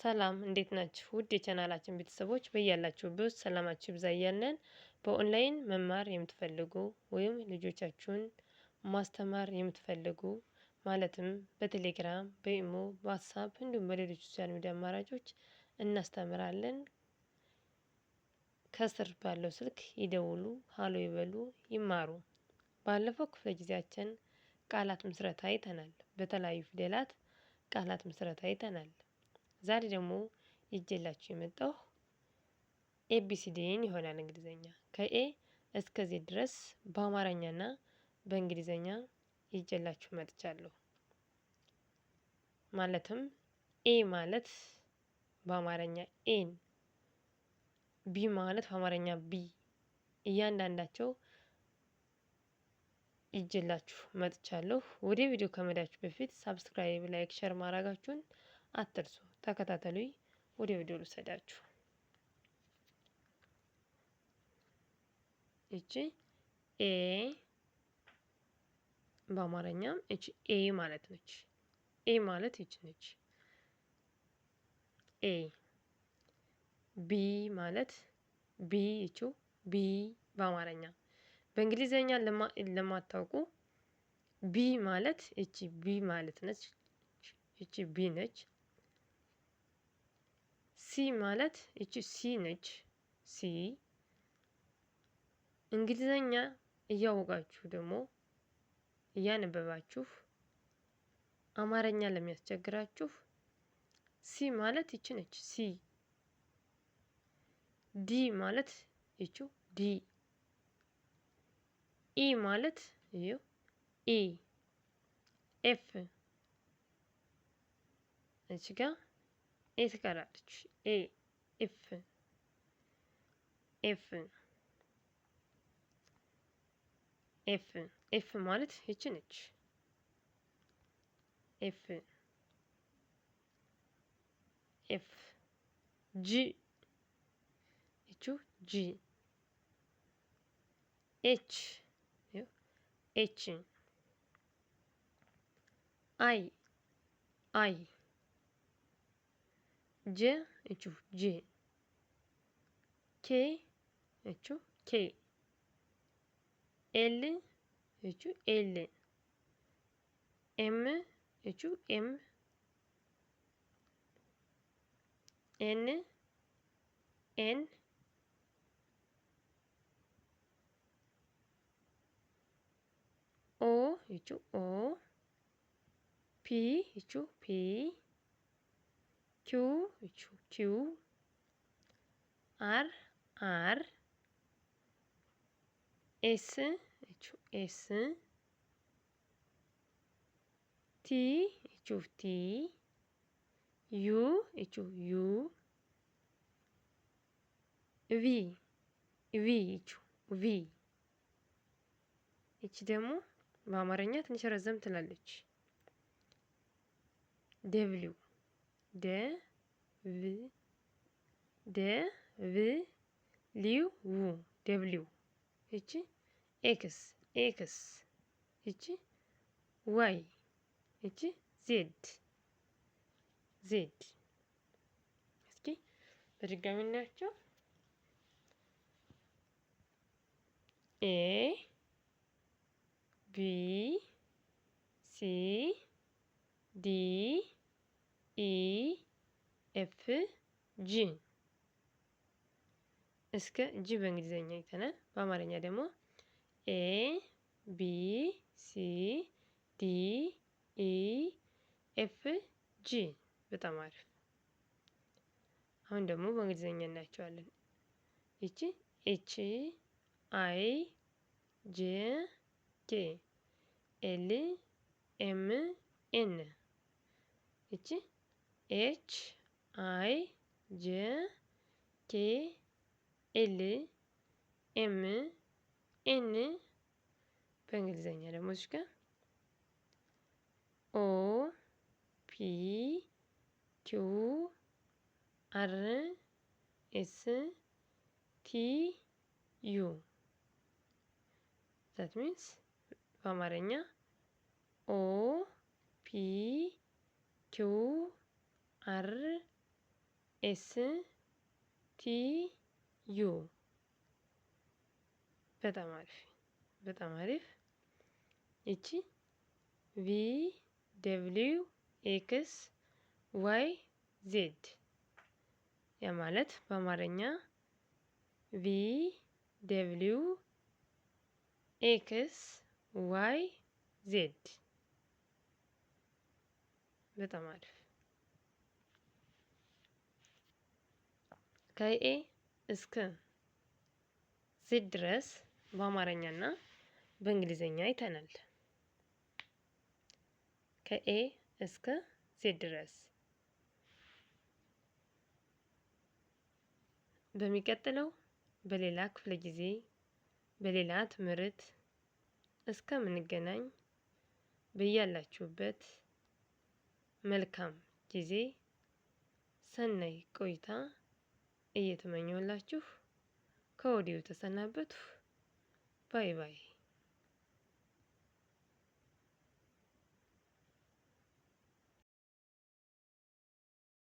ሰላም እንዴት ናችሁ? ውድ የቻናላችን ቤተሰቦች በያላችሁበት ሰላማችሁ ይብዛ እያልን በኦንላይን መማር የምትፈልጉ ወይም ልጆቻችሁን ማስተማር የምትፈልጉ፣ ማለትም በቴሌግራም፣ በኢሞ፣ በዋትሳፕ እንዲሁም በሌሎች social media አማራጮች እናስተምራለን። ከስር ባለው ስልክ ይደውሉ፣ ሀሎ ይበሉ፣ ይማሩ። ባለፈው ክፍለ ጊዜያችን ቃላት ምስረታ አይተናል። በተለያዩ ፊደላት ቃላት ምስረታ አይተናል። ዛሬ ደግሞ ይዤላችሁ የመጣሁ ABCD ን ይሆናል። እንግሊዘኛ ከ A እስከ Z ድረስ በአማርኛና በእንግሊዘኛ ይዤላችሁ መጥቻለሁ። ማለትም A ማለት በአማርኛ A ን፣ B ማለት በአማርኛ B፣ እያንዳንዳቸው ይዤላችሁ መጥቻለሁ። ወደ ቪዲዮ ከመሄዳችሁ በፊት subscribe፣ like፣ share ማድረጋችሁን አትርሱ። ተከታተሉኝ። ወደ ቪዲዮ ልውሰዳችሁ። እቺ A በአማርኛም እቺ A ማለት ነች። A ማለት ይች ነች። A። B ማለት B፣ ይቹ B በአማርኛ። በእንግሊዘኛ ለማታውቁ B ማለት እቺ B ማለት ነች። እቺ B ነች። C ማለት እቺ C ነች። C። እንግሊዘኛ እያወቃችሁ ደግሞ እያነበባችሁ አማርኛ ለሚያስቸግራችሁ C ማለት ይቺ ነች። C። D ማለት ይቺ D። E ማለት ይኸው E። F፣ እቺ ጋ A ትቀራለች። A፣ F፣ F፣ F። F ማለት ይቺ ነች። F፣ F። G ይቹ G። H፣ H። I፣ I። J ይቹ J። K ይቹ K። L ይቹ L። M ይቹ M። N፣ N። O ይቹ O። P ይቹ P። Q ይቹ Q። R፣ R። S ይቹ S። T ይቹ T። U ይቹ U። V፣ V ይቹ V። ይቺ ደግሞ በአማርኛ ትንሽ ረዘም ትላለች። W፣ ደ V ደ V ሊው ው W። ይቺ X፣ X። ይቺ Y። ይቺ Z፣ Z። እስኪ በድጋሚ እናያቸው። A B C D E F G እስከ G በእንግሊዝኛ አይተናል። በአማርኛ ደግሞ A B C D E F G። በጣም አሪፍ። አሁን ደግሞ በእንግሊዝኛ እናያቸዋለን። ይቺ H I J K L M N። ይቺ H I J K L M N። በእንግሊዝኛ ደግሞ እዚህ ጋር O P Q R S T U፣ that means በአማርኛ O P Q R S T U። በጣም አሪፍ በጣም አሪፍ። ይቺ V W X Y Z። ያ ማለት በአማርኛ V W X Y Z። በጣም አሪፍ። ከ A እስከ Z ድረስ በአማርኛና በእንግሊዝኛ አይተናል። ከ A እስከ Z ድረስ። በሚቀጥለው በሌላ ክፍለ ጊዜ በሌላ ትምህርት እስከምንገናኝ በያላችሁበት መልካም ጊዜ ሰናይ ቆይታ እየተመኘሁላችሁ ከወዲሁ ተሰናበትሁ። Bye bye።